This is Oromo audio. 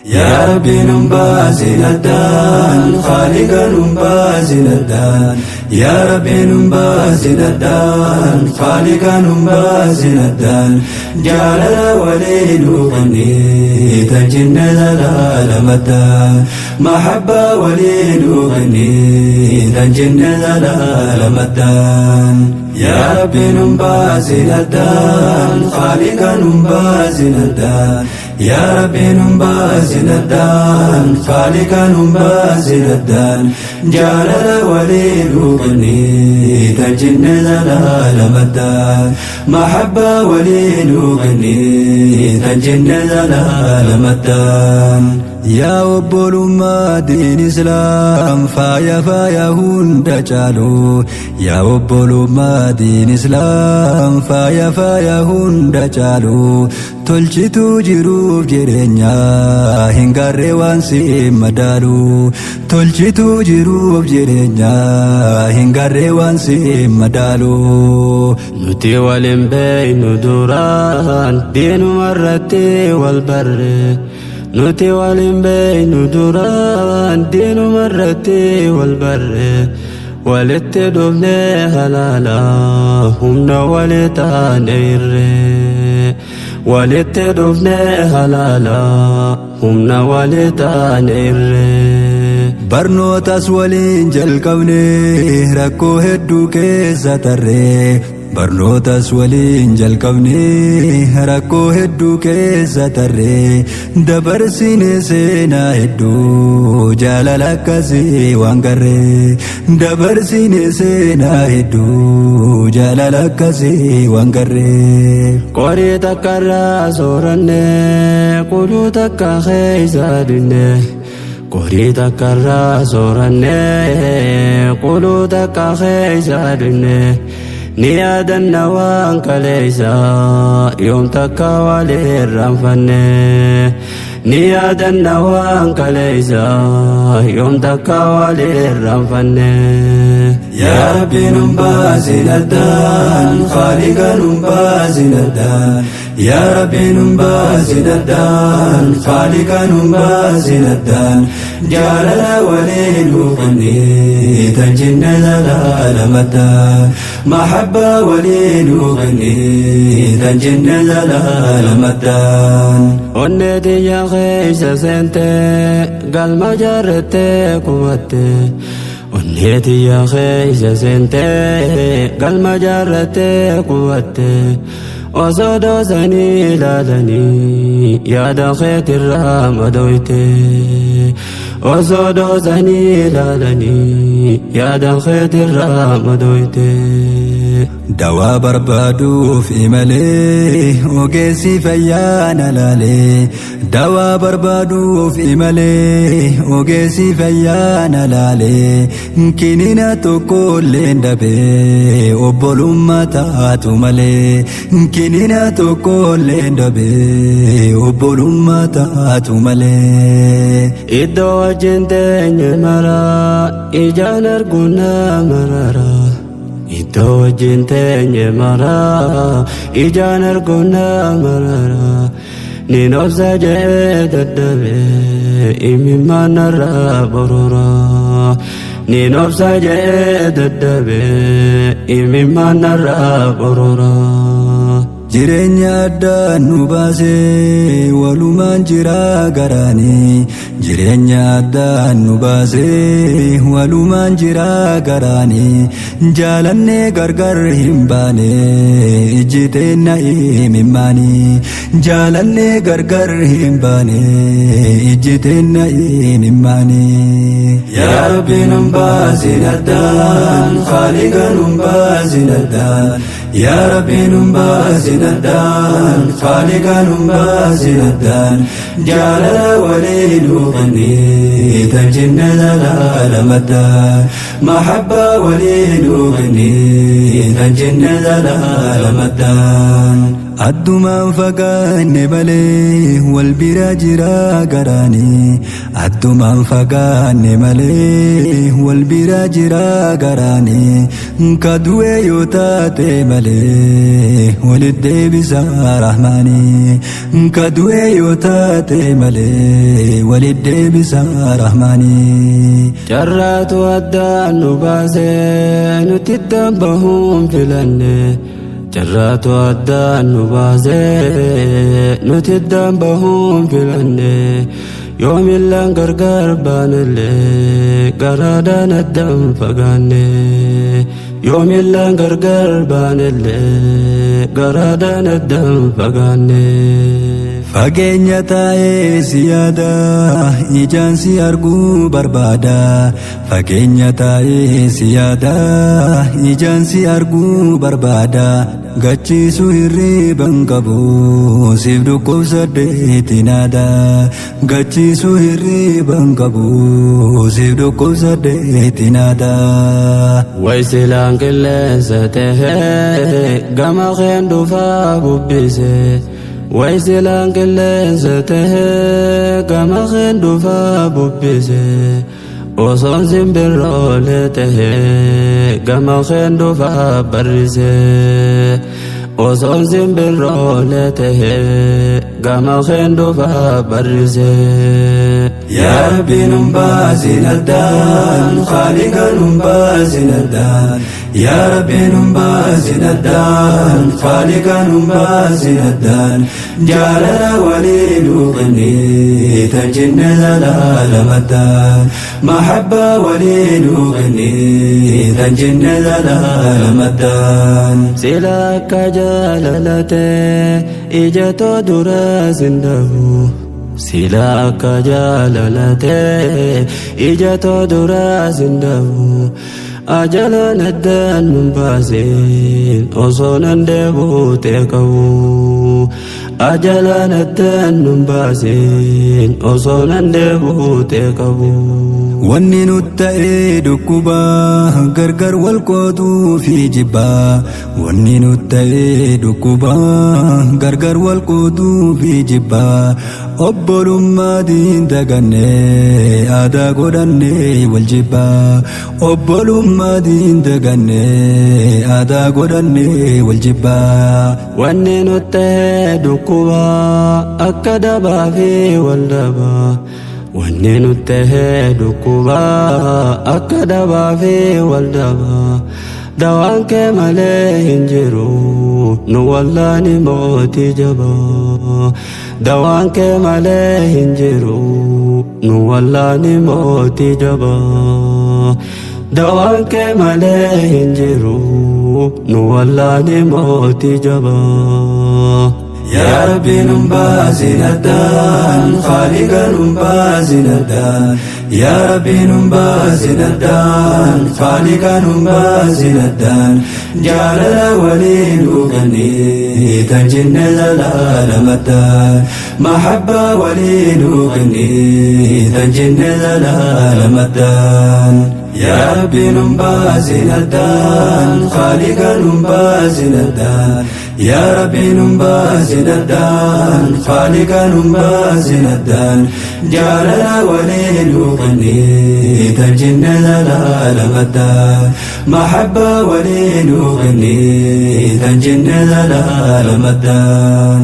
Yaa Rabbi nun baasin addaan, Khaaliqa nun baasin addaan. Yaa Rabbi nun baasin addaan, Khaaliqa nun baasin addaan. Jaalala walii nuu kenni, tan jinne zalaalamaddaan. Mahabbaa walii nuu kenni, tan jinne zalaalamaddaan. Yaa Rabbi nun baasin addaan, Khaaliqa nun baasin addaan. Yaa Rabbi nun baasin addaan, Khaaliqa nun baasin addaan. Jaalala walii nuu kenni, tan jinne zalaalamaddaan. Mahabbaa walii nuu kenni, tan jinne zalaalamaddaan. Yaa obbolummaa diin Islaam faaya faaya hunda caalu. Yaa obbolummaa diin Islaam faaya faaya hunda caalu. Tolchituu jiruuf jireenya hin garree waan si madaalu. Tolchituu jiruuf jireenya hin garree waan si madaalu. Nuti waliin beeynu duraan diinuma irratti wal barre. Nuti waliin beeynu duraan diinuma irratti wal barre. Walitti dhufnee halaala humna walii taane irree. Walitti dhufnee halaala humna walii taane irree. Barnootas waliin jalqabne rakkoo hedduu keessa tarree. Barnootas waliin jalqabne rakkoo hedduu keessa tarree. Dabarsine seenaa hedduu jaalala akkasii waan garree. Dabarsine seenaa hedduu jaalala akkasii waan garree. Qorii takka irraa sooranne quluu takka keessa dinne. Qorii takka irraa sooranne quluu takka keessa dinne. Ni yaadanna waan kaleessa yoom takka wal irraanfanne. Ni yaadanna waan kaleessa yoom takka wal irraanfanne. Yaa Rabbi nun baasin addaan, Khaaliqa nun baasin addaan. Yaa Rabbi nun baasin addaan, Khaaliqa nun baasin addaan. Jaalala walii nuu kenni, tan jinne zalaalamaddaan. Mahabbaa walii nuu kenni, tan jinne zalaalamaddaan. Onnee tiyya keessa seente galma jaarrattee qubatte. Onnee tiyya keessa seente galma jaarrattee qubatte. Osoo doosanii ilaalanii yaada keetirraa madooyte. Osoo doosanii ilaalanii yaada keetirraa madooyte. Dawaa barbaaduuf imalee ogeessi fayyaa na laalee. Dawaa barbaaduuf imalee ogeessi fayyaa na laalee. Kinina tokko illee dhabee obbolummaa taatu malee. Kinina tokko illee dhabee obbolummaa taatu malee. Iddoo wajjin teenye maraa ijaan arguun na marara. Iddoo wajjin teenye maraa ijaan arguun na marara. Nin obsa jedhee dadhabee imimmaan narraa borora. Nin obsa jedhee dadhabee imimmaan narraa borora. Jireenya addaan nu baasee walumaan jira garaanii. Jireenya addaan nu baasee walumaan jira garaanii. Jaalannee gargar hin baane ijji teenna imimmaanii. Jaalannee gargar hin baane ijji teenna imimmaanii. Yaa Rabbi nun baasin addaan, Khaaliqa nun baasin addaan. Yaa Rabbi nun baasin addaan, Khaaliqa nun baasin addaan. Jaalala walii nuu kenni, tan jinne zalaalamaddaan. Mahabbaa walii nuu kenni, tan jinne zalaalamaddaan. Addumaan fagaanne malee wal bira jira garaani. Addumaan fagaanne malee wal bira jira garaani. Ka du'e yoo taate malee walit deebisa rahmaani. Ka du'e yoo taate malee walit deebisa rahmaani. Carraatu addaan nu baasee nuti iddaan bahuun filanne. Carraatu addaan nu baasee nuti iddaan bahuun filanne. Yoomillaan gargar baanellee garaadhaan addaan fagaanne. Yoomillaan gargar baanellee garaadhaan addaan fagaanne. Fageenya taa'ee si yaada, ijaan si arguu barbaada. Fageenya taa'ee si yaada, ijaan si arguu barbaada. Gachiisu hirriban qabu, siif dhukkubsadheetti naada. Gachiisu hirriban qabu, siif dhukkubsadheetti naada. Way silaan qilleensa tahee gama keen dhufaa bubbise. Way silaan qilleensa tahee gama keen dhufaa bubbise. Osoon simbirroolee tahee gama keen dhufaa barrise. Osoon simbirroolee tahee gama keen dhufaa barrise. Yaa Rabbi nun baasin addaan, Khaaliqa nun baasin addaan. Yaa Rabbi nun baasin addaan, Khaaliqa nun baasin addaan. Jaalala walii nuu kenni, tan cinne zalaalamaddaan. Mahabbaa walii nuu kenni, tan cinne zalaalamaddaan. Sila akka jaalalate ija too dura sin dhabu. Sila akka jaalalate ija too dura sin dhabu. Ajalaan addaan nun baasin osoo nan deebuutee qabu. Ajalaan addaan nun baasin osoo nan deebuutee qabu. Wanni nu ta'ee dhukkuba gargar wal qootuu fi jibbaa. Wanni nu ta'ee dhukkuba gargar wal qootuu fi jibbaa. Obbolummaa diin dagannee aadaa godhannee wal jibbaa. Obbolummaa diin dagannee aadaa godhannee wal jibbaa. Wanni nu ta'ee dhukkuba akka dabaa fi wal dabaa. Wanni nu ta'ee dhukkuba akka dabaa fi wal dabaa. Dawaan kee malee hin jiru nu wallaani mootii jabaa. Dawaan kee malee hin jiru nu wallaani mootii jabaa. Dawaan kee malee hin jiru nu wallaani mootii jabaa. Yaa Rabbi nun baasin addaan, Khaaliqa nun baasin addaan. Yaa Rabbi nun baasin addaan, Khaaliqa nun baasin addaan. Jaalala walii nuu kenni, tan cinne zalaalamaddaan. Mahabbaa walii nuu kenni, tan cinne zalaalamaddaan. Yaa Rabbi nun baasin addaan, Khaaliqa nun baasin addaan. Yaa Rabbi nun baasin addaan, Khaaliqa nun baasin addaan. Jaalala walii nuu kenni, tan cinne zalaalamaddaan. Mahabbaa walii nuu kenni, tan cinne zalaalamaddaan.